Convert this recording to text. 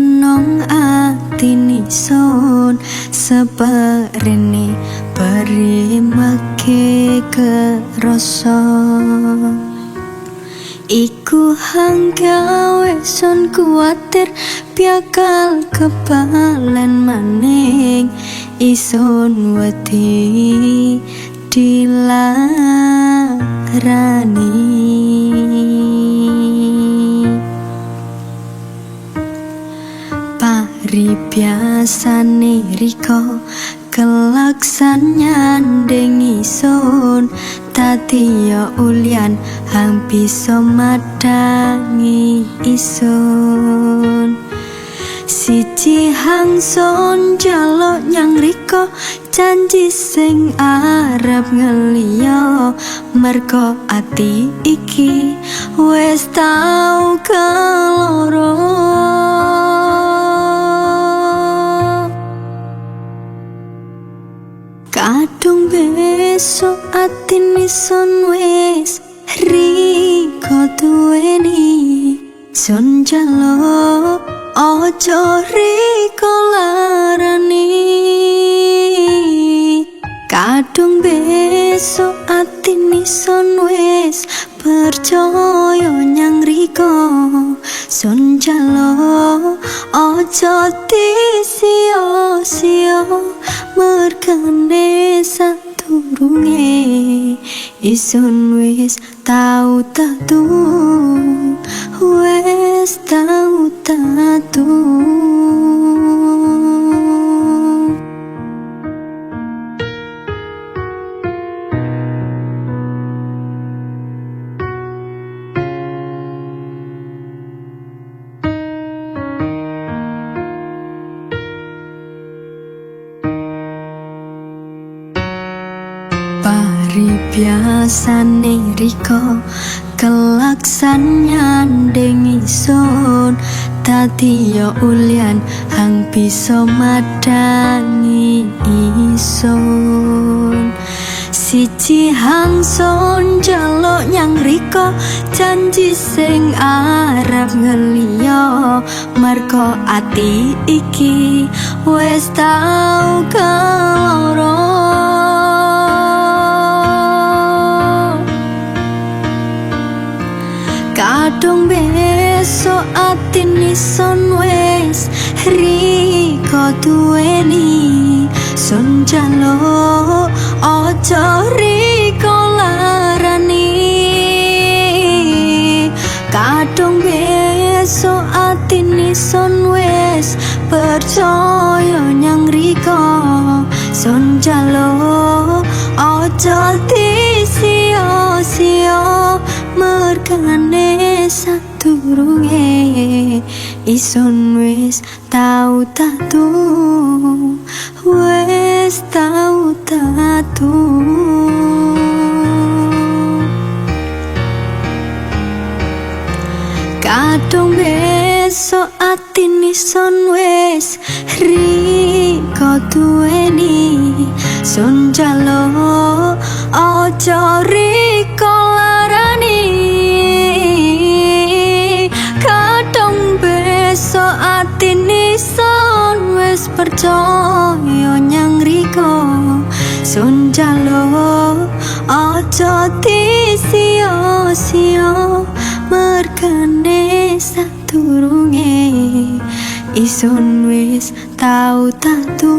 nang atine son seperene perimake kerasa. Iku hang gawe son kuwatir bakal kebalen maning, ison wedi dilarani. Pari biasane riko kelaksan nyanding ison, dadi ya ulian hang bisa madangi ison. Siji hang son jaluk nyang riko janji sing arep ngeliya, mergo ati iki wis tau keloro. Kadung besok atine son wis riko duweni, son jaluk ojo riko larani. Kadung besok atine son wis percaya nyang riko, son jaluk ojo disio-sio mergane sadurunge isun wis tau tatu, wis tau tatu. Pari biasane riko kelaksan nyanding ison, dadi ya ulian hang bisa madangi ison. Siji hang son jaluk nyang riko janji sing arep ngeliya, mergo ati iki wis tau keloro. Kadung besok atine son wis riko duweni, son jaluk ojo riko larani. Kadung besok atine son wis percaya nyang riko, son jaluk ojo disio-sio mergane sadurunge isun wis tau tatu, wis tau tatu. Kadung besok atine son wis riko duweni, son jaluk ojo riko larani. Kadung besok atine son wis percaya nyang riko, son jaluk ojo disio-sio mergane sadurunge isun wis tau tatu,